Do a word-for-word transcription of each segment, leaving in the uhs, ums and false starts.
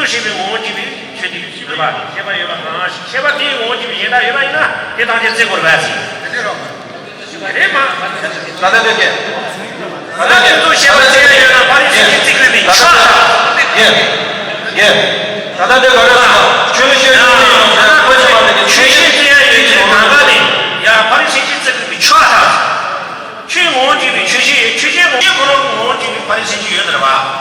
ཤེས་པའི་ངོ་བོ་གཅིག་པའི་ཆོས་དེ་ཡོད་པ་ཤེས་པ་ཡོད་པ་གང་ཞིག་ཤེས་པ་དེའི་ངོ་བོ་གཅིག་པའི་གཞན་དག་ཡོད་པ་ཡིན་ན་དེ་ཐམས་ཅད་བརྩི་དགོས་པ་ཟེར། རེད་མ། ད་ལྟ་འདོད་སྐད། ད་ལྟ་འདོད་ཚོ་ཤེས་པ་བརྩི་ཡ་ཡོད་ན་ཕ་རི་སི་ཀྱིས་བརྩི་དགོས་པའི་ཆོས་དང་། ད་ལྟ་འདོད་ག་རེ་ལ་ཆོས་ཤེས་ཆོས་ཤེས་བརྩི་ཡ་ཡོད་ཀྱི་ནང་ག་ནས་ཡ་ཕ་རི་སི་ཀྱིས་བརྩི་དགོས་པའི་ཆོས་དང་། ཆོས་ངོ་བོ་གཅིག་པའི་ཆོས་ཤེས་ཆོས་ཅན་ངོ་བོ་ཁོ་རང་ངོ་བོ་གཅིག་པའི་ཕ་རི་སི་ཀྱིས་ཡོད་ནི་རེད་པ།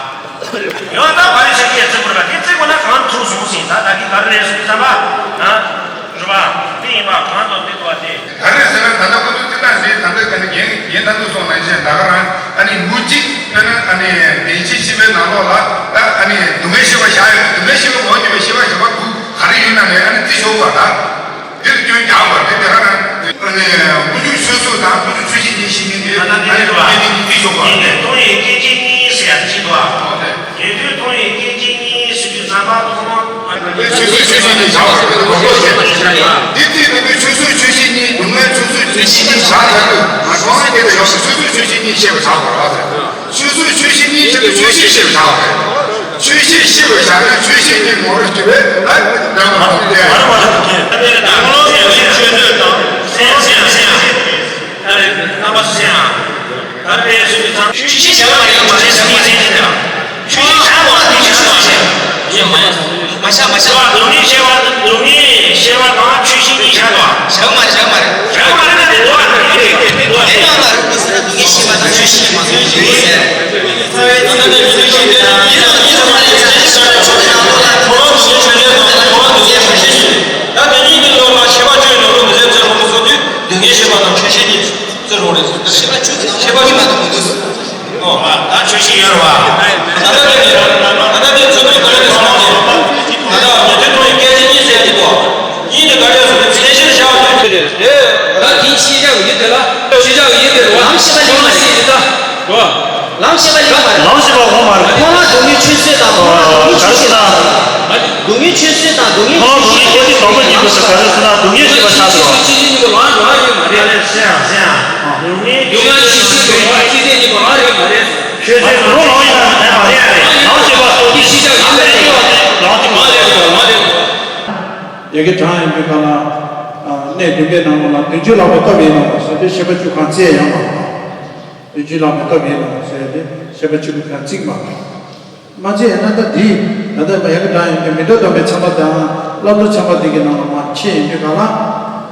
ཡང་ད་ཕ་རི་སི་ཀྱིས་བརྩི་དགོས་རེད་པ། དེ་བརྩི་དགོས་ན་གང་ཐུག་སོང་ཟིན་ད་ད་གིན་ག་རེ་རེད་ཟེར་བསམ་པ། ཨ། རེད་པ། དེ་ཡིན་པ་གང་དང་དེ་འདུག་པ་དེ། ག་རེ་ཟེར་ན་ད་ལྟ་ཁོ་ཚོ་ཅི་ལྟར་ཟིན་ད་ལྟ་ག་ནི་རྒན་རྒན་ད་ལྟ་སོང་ནང་བཞིན་ད་ག་རང་ཨ་ནི་མུ་གཅིག་དཔེར་ན་ཨ་ནི་བདེན་བཞིའི་ཤེས་པའི་ནང་ལོགས་ལ་ཨ་ནི་སྡུག་བསྔལ་ཤེས་པ་བཞག་ཡོད། སྡུག་བསྔལ་ཤེས་པའི་ངོ་བོ་ཉིད་པའི་ཤེས་པ་བཞག་པ་འདུག་ག་རེ་ཡིན་ན་ནི་ཨ་ནི་བརྩི་ཆོག་པ་ད། འདིར་སྐྱོན་རྒྱག་པ་རེད། དེ་ག་རང་། ཨ་ནི་དཀོན་མཆོག་ཆོས་གཟུགས་དང་དཀོན་མཆོག་ཆོས་ཤེས་གཉིས་ཤེས་མིན་དེ་ཨ་ནི་དེ་རེད་པ། ཉན་ཐོས་མཐོང་བའི་སྐད་ཅིག་གཉིས་ཟེར་ཡ་གཅིག་འདུག་ཨ། ཉན་ཐོས་མཐོང་བའི་སྐད་ཅིག་གཉིས་ཟེར་དུས་ཙམ་པ་ཐོག་མ། ཆོས་གཟུགས་ཆོས་ཤེས་གཉིས་བཞག་པ་རེད། འདི་དེ་ནི་ཆོས་གཟུགས་ཆོས་ཤེས་གཉིས་སྡུག་བསྔལ་ཆོས་གཟུགས་ཆོས་ཤེས་གཉིས་བཞག་ཡོད་དུས་ང་ཚོ་ཨ་ནི་དེ་ལ་ཡོང་ཆོས་གཟུགས་ཆོས་ཤེས་གཉིས་ཤེས་པ་བཞག་པ་རེད། ཆོས་གཟུགས་ཆོས་ཤེས་གཉིས་ཆེད་དུ་ཆོས་ཤེས་ཤེས་པ་བྱ་བ་རེད། ཆོས་ཤེས་ཤེས་པ་བྱ་ན་ཆོས་ཤེས་ཀྱི་ངོ་བོར་གྱུར་པའི་ཨ་འདྲ་བ་དང་དེ། ད་དགེ་སློང་ཡང་ཤེས་ཆོས་ཐོས་དང་སེམས་སེམས་སེམས། ད་རེས་རྣམ་པ་སེམས་ཨ། ད་རེས་སུ་ཚང་ཆོས་ཤེས་བྱ་བ་ཡང་མ་ཟད་སེམས་ཉིད་ཟེར་གྱི་དང་། ཆོས་ཤེས་བྱ་བ་དེ་ཆོས་ཤེས་ཡིན་མ་ཡིན། མ་བྱ་མ་བྱ། སྡུག་བསྔལ་ཤེས་པ་སྡུག་བསྔལ་ཤེས་པ་དང་ཆོས་ཤེས་གཉིས་བྱ་དགོས། བྱ་བ་མ་རེད་བྱ་བ་མ་རེད། བྱ་བ་མ་རེད་ན་དེ་འདུག་བ་དེ་འདུག་བ་དེ། དེ་ནང་ལ་རིག་པ་ཟེར་ན་སྡུག་བསྔལ་ཤེས་པ་དང་ཆོས་ཤེས་མ་སོང་ཞེས་ཟེར། རྩ་བའི་ཚིག་འདི་ནི་ཆོས་ཤེས་ཏེ་ཡིད་དང་ཡིད་དུ་མ་ལས་ཆོས་ཤེས་ཤར་ཏེ་ཆོས་ཀྱི་ནང་ལོགས་ལ་ཁོ་རང་སྡུག་བསྔལ་ཆོས་ཅན་དང་ཁོ་རང་སྡུག་བསྔལ་ཆོས་ཅན་ཞིག་ད་དེ་གཉིས་ཀྱི་ལོགས་ལ་ཤེས་པ་ཆོས་ནང་ལོགས་མི་ཟད་བརྩི་རུང་ལ་སོགས་དུས་སྡུག་བསྔལ་ཤེས་པ་དང་ཆོས་ཤེས་གཉིས་བརྩི་རུང་རེད་ཟེར། ཤེས་པ་ཆོས་ཀྱི་ནང་ཤེས་པ་ཉིད་མ་གཏོགས་མི་འདུག་ཨོ། ད་ཆོས་ཤིག་ཡོད་རེད་བ། ད་ལྟ་དེ་ནི་ད་ལྟ་དེ་ཚོ་ནི་ད་ལྟ་དེ་སོང་ནས་ད་ལྟ་ཉན་ཐོས་མཐོང་བའི་སྐད་ཅིག་གཉིས་ཟེར་གྱི་འདུག་གཉིས་དེ་ག་རེ་ཟེར་ན་མཚན་གཞིར་བཞག་པ་དེ་རེད། ད་དེའི་ཤེས་བྱ་གི་ཡུལ་དེ་ལ་ཤེས་བྱ་གི་ཡུལ་དེ་རེད་བ། ལམ་ཤེས་པ་ལེགས་མ་རེད་ཟེར་གྱི་ད། ལམ་ཤེས་པ་ལེགས་མ་རེད། ལམ་ཤེས་པ་ངོ་མ་རེད། ཁོ་རང་སྡུག་བསྔལ་ཆོས་ཅན་དང་ཁོ་རང་སྡུག་བསྔལ་ཆོས་ཅན་དང་། སྡུག་བསྔལ་ཆོས་ཅན་དང་སྡུག་བསྔལ་ཁོ་རང་སྡུག་བསྔལ་སྐད་ཅིག་དང་པོ་ཉིད་དུ་ཟེར་ག་རེ་ཟེར་ན་སྡུག་བསྔལ་ཤེས་པ་ཆགས་འདུག་ཆོས་ཅན་གཉིས་པོ་ལའང་ཡོད་མ་རེད། སྡུག་བསྔལ་ཆོས་ཅན་སྡུག་བསྔལ་ཆོས་ཅན་གཉིས་པོ་ལའང་ཡོད་མ་རེད། ཆོས་ཅན་རང་ལའང་ཡོད་མ་རེད། ལམ་ཤེས་པ་སོགས་ཀྱི་ཤེས་བྱ་ཡིན་པས་ལམ་གཅིག་མ་རེད། ཡ་གི་གྲངས་ཡིན་པའི་སྒང་ལ། གནས་བདུན་པའི་ནང་ལ་བདུན་ཅུ་ལྷག་པའི་སྟོབས་ཡིན་ནོ་ཟེར་ཏེ་ཤེས་པ་བཅུ་གང་བརྩི་ཡང་མ་རེད། བདུན་ཅུ་ལྷག་པའི་སྟོབས་ཡིན་ནོ་ཟེར་ཏེ་ཤེས་པ་བཅུ་གང་བརྩི་མ་རེད། མ་བརྩི་ཡང་ན་ད་འདི་ད་ལྟ་མ་ཡ་གི་གྲངས་ཡིན་པའི་མི་འདྲ་སྟོན་པའི་ཚན་པ་དང་བླང་དོར་ཚན་པ་འདི་གི་ནང་ལ་མ་ཁྱེད་ཡིན་པའི་སྒང་ལ། ཨ་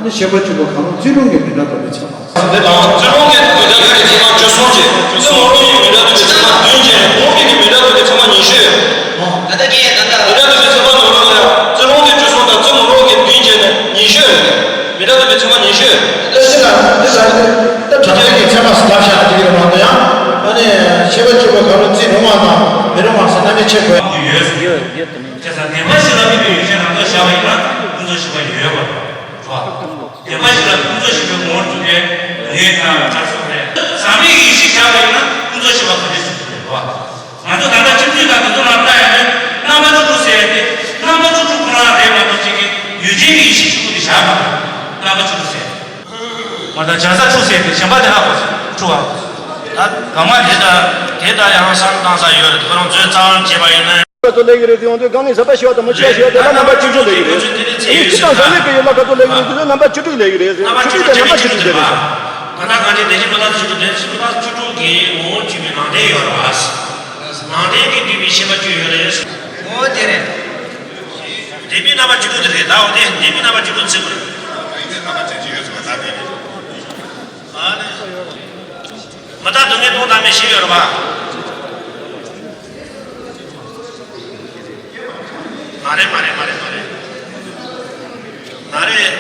ནི་ཤེས་པ་བཅུ་པོ་གང་རུང་བརྩི་རུང་གི་མི་འདྲ་སྟོན་པའི་ཚན་པ། འདི་དང་བརྩི་རུང་གི་མི་འདྲ་སྟོན་པའི་ཚད་མ་བཅུ་གསུམ་བྱས། བརྩི་མ་རུང་གི་མི་འདྲ་སྟོན་པའི་ཚད་མ་བདུན་བྱས་ནས་གོང་གི་མི་འདྲ་སྟོན་པའི་ཚད་མ་ཉི་ཤུ་ཡོད། ད་ལྟ་གི་ད་ལྟ་མི་འདྲ་སྟོན་པའི་ཚད་མ་ནང་ལོགས་ལ་བརྩི་རུང་གི་བཅུ་གསུམ་དང་བརྩི་མ་རུང་གི་བདུན་བྱས་ནས་ཉི་ཤུ་ཡོད། མི་འདྲ་སྟོན་པའི་ཚད་མ་ཉི་ཤུ་ཡོད། ད་ཅི་ལ་འདི་ཟ་རྒྱུ་ད་དྲི་བ་གི་ཚད་མ་སུ་ལབ་བཞག་ན་དེ་གི་རེད་མ་གཏོགས་ཡང་། ཨ་ནི་ཤེས་པ་བཅུ་པོ་གང་རུང་བརྩི་རུང་བ་དང་མི་རུང་བ་ཟེར་རྣམ་དབྱེ་ཕྱེ་དགོས། ཡོད་ཡོད་ཡོད། དེ་ནི་བྱས་ཙང་བདེན་པ་བཞི་ལ་དམིགས་པའི་ཡུལ་ཅན་རང་ལྡོག་བཞག་པ་ཡིན་ན་ཀུན་རྫོབ་ཤེས་པ་ཡོད་པ་རེད། བདེན་པ་བཞི་ལ་ཀུན་རྫོབ་ཤེས་པའི་ངོ་བོར་གྱུར་པའི་ངེས་དང་ཁྱབ་སོང་རེད། ཟག་མེད་ཀྱི་ཡེ་ཤེས་བཞག་པ་ཡིན་ན་ཀུན་རྫོབ་ཤེས་པ་ག་འདྲས་སུ་གྱུར་རེད་བ། ང་ཚོ་ད་ལྟ་ཁྱིམ་མཚེས་དང་དེ་ཚོ་ལ་ལྟ་ཡ་ནི་རྣམ་པ་བཅུ་དྲུག་ཟེར་ཏེ་རྣམ་པ་བཅུ་དྲུག་ཁོ་རང་རེད་མ་གཏོགས་གཅིག་གི་ཡུལ་ཅན་གྱི་ཡེ་ཤེས་གཅིག་པུ་དེ་བཞག་མ་རེད། རྣམ་པ་བཅུ་དྲུག་ཟེར། ང་ད་བྱ་ས་དྲུག་ཟེར་ཏེ་གཞན་པ་དེ་ཧ་གོ་སོང་དྲུག་ཧ་གོ་སོང་། ད་གང་མ་དེ་ད་དེ་ད་ཡང་བསམ་བཏང་ས་ཡོད་རེད། ཁོ་རང་ཚོའི་རྩ་བ་བྱས་པ་ཡིན་ན། ག་ཚོད་ལས་ཀྱི་རེད་ཟེར་ཡོང་དུས་དཀའ་ངལ་ཟད་པ་ཞེས་པ་དང་མི་ཆེ་བ་ཞེས་པ་དེ་ལ་རྣམ་པ་བཅུ་དྲུག་ལས་ཀྱི་རེད། ཨ་ནི་སྤྱིར་བཏང་བཟོ་ལས་ཀྱི་ཡུལ་ལ་ག་ཚོད་ལས་ཀྱི་རེད་ཟེར་ན་རྣམ་པ་བཅུ་དྲུག་ལས་ཀྱི་རེད་ཟེར། ཆུ་དྲུག་དེ་རྣམ་པ་བཅུ་དྲུག་དེ་རེད་ཟེར། ད་ལྟ་གང་ཅི་དེ་བཞིན་མི་རྟག་བཅུ་དྲུག་དེ་བཞིན་མི་རྟག་བཅུ་དྲུག་གི་ངོ་བོ་བརྒྱུད་པའི་ནང་དོན་ཡོད་རེད་བ། ནང་དོན་གྱིས་བསྡུས་པའི་ཤེས་པ་བཅུ་ཡོད་རེད། ངོ་བོ་དེ་རེད། བདེན་པའི་རྣམ་པ་བཅུ་དྲུག་དེ་རེད། ད་འོ་དེ་བདེན་པའི་རྣམ་པ་བཅུ་དྲུག་བརྩི་དགོས་རེད། རྣམ་པ་བཅུ་དྲུག་ཡོད་ཟེར་བ་ད་དེ་རེད། ཨ་ནི། མི་རྟག་སྡུག་བསྔལ་སྟོང་དང་མེད་བཞི་ཡོད་རེད་པ། མ་རེད་མ་རེད་མ་རེད་མ་རེད། མ་རེད།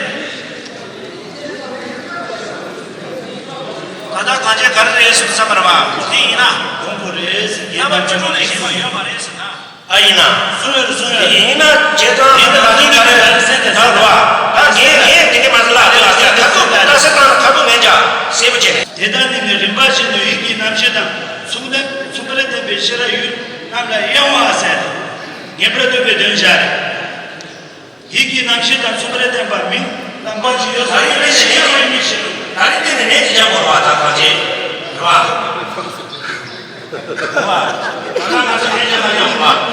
ད་ལྟ་གང་ཅི་ག་རེ་རེད་ཟེར་བསམ་པ་རེད་པ། དེ་ཡིན་ན་སྡོང་པོ་རེད་ཟེར། རྣམ་པ་བཅུ་དྲུག་ལས་གཞན་པ་ཡོད་མ་རེད་ཟེར་ན། ཨ་ཡིན་ན། གསུང་ཡོད་རེད་གསུང་ཡོད་རེད། ཡིན་ན་བྱེད་སྟངས་ཡིན་ན་ལ་ལུས་ལ་ལུས་ལ་ཟེར་ཏེ་ད་རེད་པ། ད་ངས་ངས་དེ་གི་མ་ཟེར་ལ་དེ་ལ་དེ་ལ་ཁ་ཐུག་ད་སེ་བཏང་ན་ཁ་ཐུག་ངན་ཅག་སེ་བོ་བྱས་ནས། དེ་ལྟར་ནི་ནི་རིམ་པ་བཞིན་དུ་ཡིད་ཀྱི་རྣམ་ཤེས་དང་མཚུངས་ལྡན་མཚུངས་པར་ལྡན་པའི་ཤེས་རབ་ཡུལ་རྣམས་ལ་གཡེང་བ་ཟེར་ཏེ། ངེས་པར་འདོད་པའི་དོན་བྱ་རེད། ཡིད་ཀྱི་རྣམ་ཤེས་དང་མཚུངས་པར་ལྡན་པ་མིང་ལ་མ་ཞིག་ཡོད་ས་ཡིན་ན་ཞིག་ཡོད་མིན་ཞིག་ད་རིང་འདི་ནི་ནད་ཀྱི་རྒྱ་བོར་བ་དང་གང་ཅི་རེད་བ། རེད་བ། ད་ང་ཚོ་ནད་ཀྱི་མ་ཡོང་བ།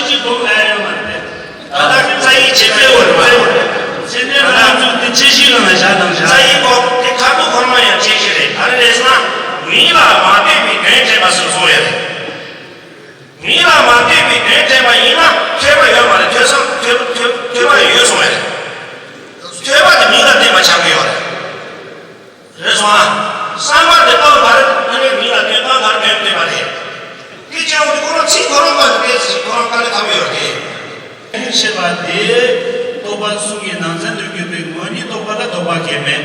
ཤེས་ཀྱི་སྒོམ་ལ་ཡོད་མ་རེད། ད་ལྟ་རྩ་ཡིག་ཇི་འདྲ་བོ་རེད་པ། ཕྱི་ནས་ང་ཚོ་འདི་ཅི་ཞིག་ལ་བཞག་དང་བཞག་རྩ་ཡིག་སྐོར་དེ་ཁ་ཐུག་ཁོ་རང་ཡང་ཅི་ཞིག་རེད། ག་རེ་རེད་ཟེར་ན། མིང་ལ་མ་ལྟོས་པའི་དོན་དྲན་པ་ཟེར་གསུངས་ཡོད་རེད། མིང་ལ་མ་ལྟོས་པའི་དོན་དྲན་པ་ཡིན་ན་ཐོས་པ་ཡོད་མ་རེད། ཐོས་བསམ་ཐོས་ཐོས་ཐོས་པ་ཡོད་གསུངས་ཡོད་རེད། ཐོས་པ་དེ་མིང་ལ་བརྟེན་པ་ཆགས་ཀྱི་ཡོད་རེད། རེད་སོང་ཨ། བསམ་པ་དེ་སྟོང་ག་རེ་ཨ་ནི་མིང་ལ་བརྟེན་སྟོང་ག་རེ་དོན་བསྟན་པ་རེད། དེ་ཅང་དེ་ཁོ་རང་ཚིག་ཁོ་རང་པ་དེ་ཚིག་ཁོ་རང་དཀའ་ལས་ཁག་པོ་ཡོད་རེད། ཞེས་པ་དེ་རྟོག་པ་གསུམ་གྱི་ནང་ཚན་དུ་གྱུར་པའི་ངོ་བོ་ཉིད་རྟོགས་པ་ལ་ལྡོག་པ་གལ་མེད།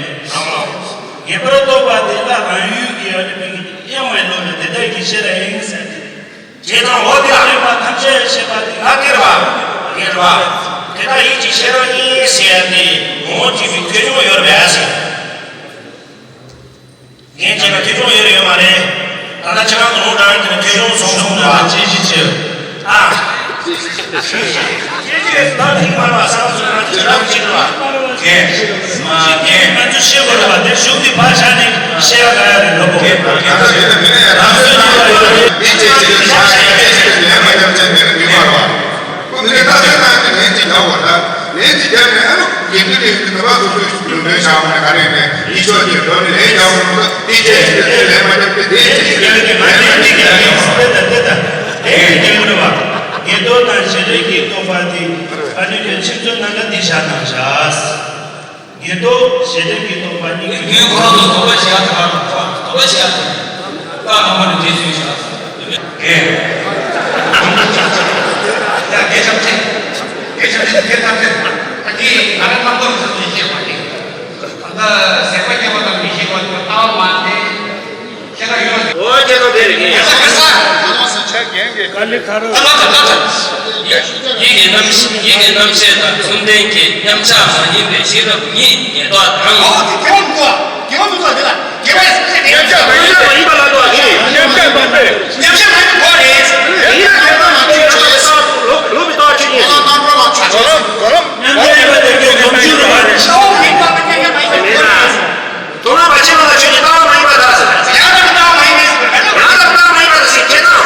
ངེས་པར་རྟོགས་པ་དེ་ལ་རང་ཡུལ་གྱི་ཨ་ནི་དབྱེ་བའི་བློ་ལ་དེ་ལྟར་གྱི་ཤེས་རབ་ཡིན་ཟེར་ཏེ། དེ་དང་འོ་དེ་ཨ་རིག་པ་ཐམས་ཅད་ཤེས་པ་དེ་ལ་སྐྱེ་བ་སྐྱེ་བ་དེ་དག་ཡིད་ཀྱི་ཤེས་རབ་ཡིན་ཟེར་ཏེ་ངོ་བོ་གཅིག་པའི་ཐོས་བྱུང་ཡོད་པས་ཟེར། ངས་བྱས་ན་ཐོས་བྱུང་ཡོད་ཡོད་མ་རེད། ད་ལྟ་ཁྱེད་རང་གི་ལུང་དྲངས་དེ་ནི་ཐོས་བྱུང་སོང་སོང་ལ་ཅི་ཞིག་བྱེད། ཨ། ཅི་ཞིག་རེད་ཟེར་ན་ཐིག་མར་བ་ས་སུ་ན་ཅི་རང་ཅི་རེད་བ། ཀྱེ། མ་ཀྱེ། ང་ཚོ་ཤེས་དགོས་རེད་བ། དེ་གཞུང་དེ་ཕར་བཞག་ནས་བཤད་ཡ་ག་ཡ་རེད་ལོ་གོ། ཀྱེ། ཀྱེ། ད་ལྟ་ཡོད་ན་མི་ལ་ཡ་རང་སོ་ཅི་རེད་བ། ཡོད་རེད། མི་ཅེས་ཅི་རེད་ཟེར་ན་ཡ་ཅེས་ཅི་རེད་ལན་མ་རྒྱབ་ཅེས་མི་རེད་མི་མར་བ། ཁོ་མི་རེ་ད་ལྟ་ན་ནི་ལན་ཅིག་རྒྱབ་དགོས་ད། ལན་ཅིག་རྒྱབ་ནས་ཨ་ནི་དགེ་འདུན་རེ་ཡོད་དུས་ནུབ་པ་སོ་སོའི་ལུང་དོན་བཞག་པ་ནས་ག་རེ་ནས་ཡིད་ཆོག་ཅིག་འགྲོ་ནས་ལན་རྒྱག་དགོས་ནུབ་ད་དེ་ཅེས་ཅི་རེད་ལན་མ་རྒྱབ་སྟེ་དེ་ཅེས་ཅི་རེད་ལན་མ་རྒྱབ་སྟེ་ལན་མ་རྒྱབ་སྟེ། དེ་ཡི་རྒྱལ་འདྲ་བ། ཉན་ཐོས་དང་བྱེད་ལས་ཀྱི་རྟོག་པ་དེ་ཨ་ནི་ལས་ཕྱིར་ཚོན་རྣམ་པ་འདི་བཞག་དང་བཞག་ཉན་ཐོས་བྱེད་ལས་ཀྱི་རྟོག་པ་གཉིས་ཀྱི་ངས་ཁོ་རང་ཚོ་རྟོག་པ་བྱེད་ཡག་དེ་ག་རེ་རེད། རྟོག་པ་བྱེད་ཡག་དེ་བཀའ་གང་པ་ནས་འདྲེས་སོང་ཤག་ཡ་དགེ་ཆབ་ཆེ། དགེ་ཆབ་ཆེ་དེ་དགེ་ཐབས་ཆེ། ད་དེ་ང་རང་ལྷག་པར་དུ་ཤེས་པ་དེ། ད་ལྟ་ཟད་པ་སྐྱེ་བ་དང་མི་ཤེས་པ་དེ་ལྟ་བ་མ་དེ། ཁྱེད་ལ་ཡོད་ཟེར། འོ་ཁྱེད་ཚོ་དེ་རེད་ངས། ཡ་ས་ག་ས། ཆ་རྒྱན་གྱི། ཀ་ལི་ཁ་རུ། ད་ལྟ་ད་ལྟ། ཡིད་ཀྱི་རྣམ་ཤེས་ཡིད་ཀྱི་རྣམ་ཤེས་དང་མཚུངས་ལྡན་གྱི་མཉམ་གཞག་མ་ཡིན་པའི་ཤེས་རབ་ཉིད་ཉན་ཐོས་དང་། འོ་དེ་དགེ་བ་མི་འདུག་ཨ། དགེ་བ་མི་འདུག་ཨ་དེ་ལ། དགེ་བ་ཡིན་ཟེར་དེ་ཡང་ཅག་མ་ཡིན་པ་ཡིན་པ་ལ་འདུག་ཨ་ནི་ཉམས་ཆག་མ་སྤེལ། ཉམས་ཆག་མ་སྤེལ་གོ་རེད། ཡིན་ན་ཉམས་ཆག་མ་སྤེལ་ཆོག་ལོ་ལོ་མི་རྟག་ཆོས་ཉིད། གོ་ལོ་གོ་ལོ། ཉམས་ཆག་མ་སྤེལ་གོ་ལོ། ཉམས་ཆག་མ་སྤེལ་གོ་ལོ། ལོ་མི་རྟག་པ་ཉམས་ཆག་མ་སྤེལ་གོ་ལོ། དོ་སྣང་བ་ཕྱི་མ་ལ་ཆོས་ཀྱི་ལྟ་བ་མ་ཡིན་པ་དག་ཟེར། ཡང་དག་ལྟ་བ་མ་ཡིན་པ་ཟེར། ཡང་དག་ལྟ་བ་མ་ཡིན་པ་དག་ཟེར་ཁྱེད་དང་།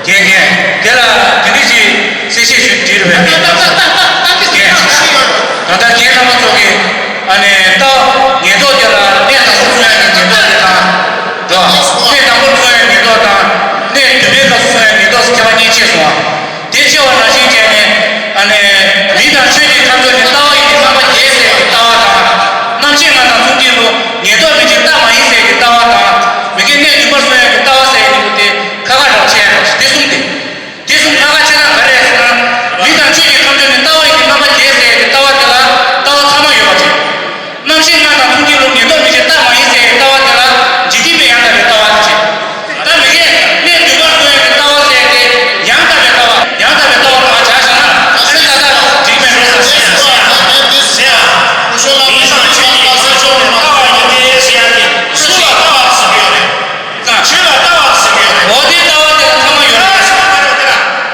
རྒན་རྒན་དེ་ལ་དེ་འདྲ་ཅིག་གསལ་བཤད་ཞུ་དྲིས་རེད་པས། རྒན་ད་ལྟ་རྒན་རྣམ་པ་ཚོ་གིས་ཨ་ནི་ལྟ་བ་ཉན་ཐོས་དེ་ལ་གནས་དང་པོ་གསུང་ཡག་གི་ཉན་ཐོས་དེ་དང་། འགྲོ། གནས་དང་པོ་གསུང་ཡག་ཉན་ཐོས་དང་། གནས་བདུན་པའི་སྐབས་སུ་གསུང་ཡག་ཉན་ཐོས་ཟེར་ཁྱད་པར་གཉིས་ཕྱེ་སོང་བ། དེ་ཕྱེ་བ་ནང་བཞིན་བྱས་ནས། ཨ་ནི། མིང་དང་ཆོས་ཀྱི་ཁམས་ཚོགས་ནི་ལྟ་བ་ཡིན་ཏེ་རྣམ་པ་བརྒྱད་ཟེར་ཏེ་ལྟ་བ་དང་། རྣམ་ཤེས་ལྔ་དང་མཚུངས་ལྡན་ལུགས་ཉན་ཐོས་མིན་ཕྱིར་རྟག་མ་ཡིན་ཟེར་ཏེ་ལྟ་བ་དང་། མི་དགེ་གནས་བདུན་པར་སོང་ཡང་གི་ལྟ་བ་ཟེར་ཡིན་པ་དེ་ཁ་ཁ་རང་བཤད་ཡང་དེ་གསུམ་སྟེ། དེ་གསུམ་ཁ་ཁ་ཆ་ཚང་ག་རེ་རེད་ཟེར་ན། མིང་དང་ཆོས་ཀྱི་ཁམས་ཚོགས་ནི་ལྟ་བ་ཡིན་ཏེ་རྣམ་པ་བརྒྱད་ཟེར་ཏེ་ལྟ་བ་དེ་ལ་ལྟ་བ་ཚང་མ་ཡོད་པ་བྱས། རྣམ་ཤེས་ལྔ་དང་མཚུངས་ལྡན་ལུགས་ཉན་ཐོས་མིན་ཕྱིར་རྟག་མ་ཡིན་ཟེར་ཡང་ལྟ་བ་དེ་ལ་འཇིག་རྟེན་པའི་ཡང་དག་པའི་ལྟ་བ་དེ་བྱས། ད་མི་དགེ་གནས་བདུན་པར་སོང་ཡང་གི་ལྟ་བ་ཟེར་ཏེ་ཡང་དག་པའི་ལྟ་བ་ཡང་དག་པའི་ལྟ་བ་ལ་བྱ་ཞིང་ན་ཨ་ནི་ད་ལྟ་འཇིག་རྟེན་པའི་ལྟ་བ་ཟེར་ཡང་ཟེར་ཡང་ཡང་མིང་དང་ཆོས་ཀྱི་ཁམས་ཚོགས་ནི་ལྟ་བ་ཡིན་ཏེ་ཟེར་ཡང་ནི་སུ་ལ་ལྟ་བ་ཟེར་གྱི་ཡོད་རེད། ཆོས་ལ་ལྟ་བ་ཟེར་གྱི་ཡོད་རེད། འོ་དེ་ལྟ་བ་དེ་ལ་ཐ་མ་ཡོད་རེད། མིང་དང་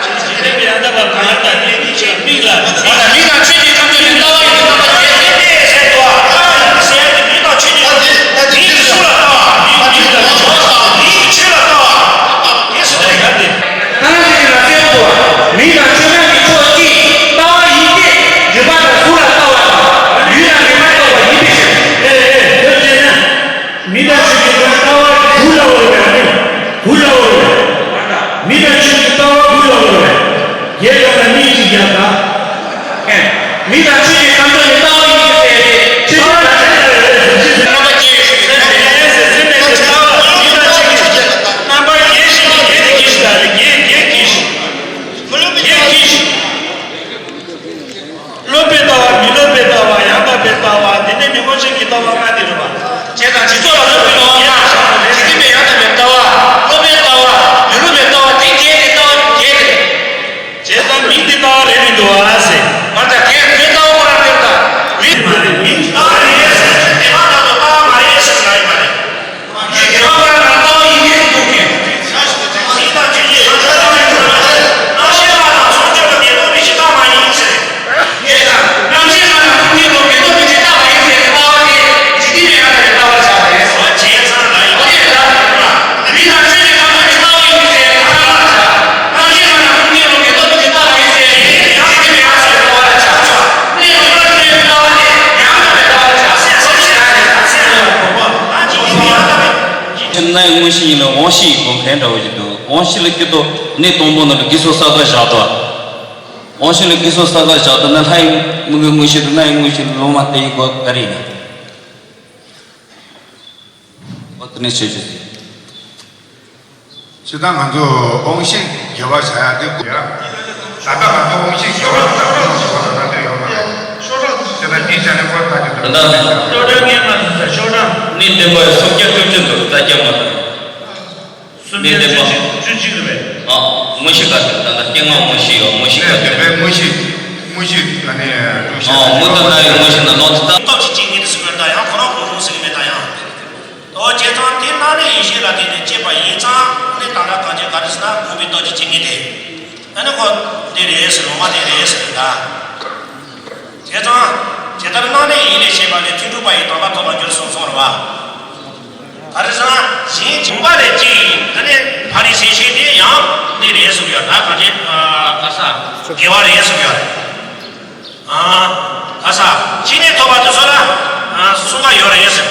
ཆོས་ཀྱི་ཁམས་ཚོགས་ནི་ལྟ་བ་ཡིན་ཏེ་རྣམ་པ་བརྒྱད་ཟེར། ལྟ་བ་ཡིན་ཏེ་ཟེར་ཡ་དེ་མིང་དང་ཆོས་ཀྱི་ཁམས་ཚོགས་ནི་མིང་དང་ཆོས་ལ་ལྟ་བ་ཡིན་ཟེར་ཡ་དེ། ཐ་ན་དེ་ལ་སེམས་སུ་མིང་དང་ཆོས་རྣམས་ཀྱི་ཕྱོགས་གཅིག་ལྟ་བ་ཡིན་ཏེ། འཇུག་པ་དང་གཟུགས་ལ་ལྟ་བ་དང་། ཡུལ་ལ་མེད་པར་རྟོགས་པ་ཡིན་པའི་ཕྱིར། ཨེ་ཨེ་དེ་བྱས་ན། མིང་དང་ཆོས་ཀྱི་ལྟ་བ་དགུ་ལ་འོས་པའི་ཨ་ནི་དགུ་ལ་འོས་པའི། མིང་དང་ཆོས་ཀྱི་ལྟ་བ་དགུ་ལ་འོས་པའི། རྒྱས་པ་ལ་གནས་གཅིག་ཀྱང་དག་འདི་ལྟ་བ་རེད་མི་འདུག་ཨ་ཟེར། མ་ད་དེ་དེ་ལྟ་བ་ཁོ་རང་དེ་ལྟ་མི་མ་རེད། མི་ལྟ་བ་རེད་ཟེར་དེ་མ་ད་དོ་ལྟ་བ་མ་རེད་ཟེར་ལ་ཡིན་མ་རེད། ངས་དེ་མ་ཁོ་རང་ལ་ལྟ་བ་ཡིན་གྱི་འདུག་གི། ཡིན་དང་ཇི་སྐད་ཡིན་ན་ཤེས་པ་དང་ཚོགས་སྦྱོར་དང་ཉེ་དོ་མི་ཤེས་ལྟ་བ་ཡིན་ཟེར། ངས་ད་རྣམ་ཤེས་ང་ལ་ཁུངས་སྐྱེལ་དོ་མི་དོ་མི་ཅི་ལྟ་བ་ཡིན་ཟེར་ལྟ་བ་དེ་ཇི་སྟེ་མེད་ན་ལྟ་བ་ཆགས་རེད། བྱས་ཙང་ལ་ཡིན་དེ་ལྟ་བ་ཡིན་པ། མི་དང་ཆོས་ཀྱི་ཁམས་ལ་ཇི་ལྟ་བ་ཡིན་ཟེར་ལྟ་བ་ཆགས། རང་བཞིན་ལ་ན་ཀུན་གྱི་ལུགས་ཀྱི་སྟོབས་ཀྱི་ལྟ་བ་ཡིན་ཟེར་ཡིན་ཡང་ཞིག་མེད་ཡང་ཟེར་ལྟ་བ་ལ་ཆགས་ཆོག་གནས་ལུགས་ལ་ཀུན་གྱི་ལྟ་བ་དེ་ཡང་དག་པའི་ལྟ་བ་ལ་ཆགས་ཟེར་སོགས་ཞེ་ན་ནི་ད་ཟེར་ལ་གོ་བ། ད་ཇི་སྙེད་མི་ཡང་དག་པའི། ཁྱེད་རྣ་ཡི་དངོས་གཞི་ཡིན་ལ་དབང་ཤེས་ཡིན་དགོས་མཁན་འདྲ་བོ་ཞིག་འདུག་དབང་ཤེས་ལ་སྐྱེ་ཏོ་གནས་དང་པོ་ནང་ལ་དགེ་སོགས་བསགས་པ་བཞག་ཏོ། དབང་ཤེས་ལ་དགེ་སོགས་བསགས་པ་བཞག་ཏོ་ན་ལྷ་ཡི་མིག་གི་དངོས་གཞི་དང་རྣ་ཡི་དངོས་གཞི་ལ་ལོང་མ་བསྟན་ཡི་གོ་ག་རེ་ཡིན། ཨོ་དེ་ནས་ཆོས་ཆོས་ཟེར། སྤྱིར་བཏང་ང་ཚོ་དབང་ཤེས་དགེ་བ་བྱ་ཡག་དེ་དགོས་ཡ། ད་ལྟ་ང་ཚོ་དབང་ཤེས་དགེ་བ་དང་དབང་ཤེས་དགེ་བ་དང་ལྡན་ཡོད་མ་རེད། དེ་ལ་སྙིང་རྗེ་ནས་ཁོ་ལྟ་གི་འདུག་ད་ལྟ་ཤོག་གྲངས་ངས་མ་ཟིན་ས་ཤོག་གྲངས། གནས་བརྟན་པ་ཡི་སུམ་བརྒྱ་བཅུ་བཅུ་འདུག་རྩ་རྒྱ་མ་དང་། སུམ་བརྒྱ་བཅུ་གཅིག་བཅུ་གཅིག་རེད་པས། ཨ། དངོས་གཞི་ག་ཚོད་ད་ལྟ་སྐྱེ་ངོ་དངོས་གཞི་ཡོད་དངོས་གཞི་ག་ཚོད། དེ་པའི་དངོས་གཞི། དངོས་གཞི་ད་ནི་གྲུ་ཤ། ཨ། མུ་ད་ན་ཡི་དངོས་གཞི་ན་ནོར་དེ་ད། སྟོབས་ཀྱི་བྱེད་ངེས་དེ་ཟེར་བ་ད་ཡང་ཁོ་རང་གོ་རུང་ཟེར་གི་མེད་ད་ཡང་། དོ་བྱས་ཙང་དེ་རྣམ་གནས་ཡེ་ཤེས་ལ་བརྟེན་ནས་སྐྱེས་པ་ཡིན་ཙང་ནི་ད་ལྟ་གང་ཅི་ག་རེ་ཟེར་ན་འགོག་པའི་སྟོབས་ཀྱི་བྱེད་ངེས་དེ། ཨ་ནི་ཁོ་འདི་རེད་ཟེར་ལོག་པ་དེ་རེད་ཟེར་ད། བྱས་ཙང་། ཇི་ལྟར་རྣམ་གནས་ཡིད་ལས་བྱེད་པ་ལས་ཐོས་གྲུབ་པ་ཡི་དམ་པ་ཐོབ་པར་འགྱུར་གསུངས་སོང་རེད་བ། ག་རེ་ཟེར་ན་གཞན་བྱུང་བ་ལས་སྐྱེ་ཡི་ཨ་ནི་ཕ་རི་སེ་ཤེས་དེ་ཡང་འདི་རེད་གསུངས་ཡོད་ད་ག་རེ་ཨ་ས་དགེ་བ་རེད་གསུངས་ཡོད་རེད། ཨ་ས་ཕྱི་ནས་ཐོབ་པ་དེ་ཚོ་ལ་ཨ་གསུང་བ་ཡོད་རེད་ཟེར།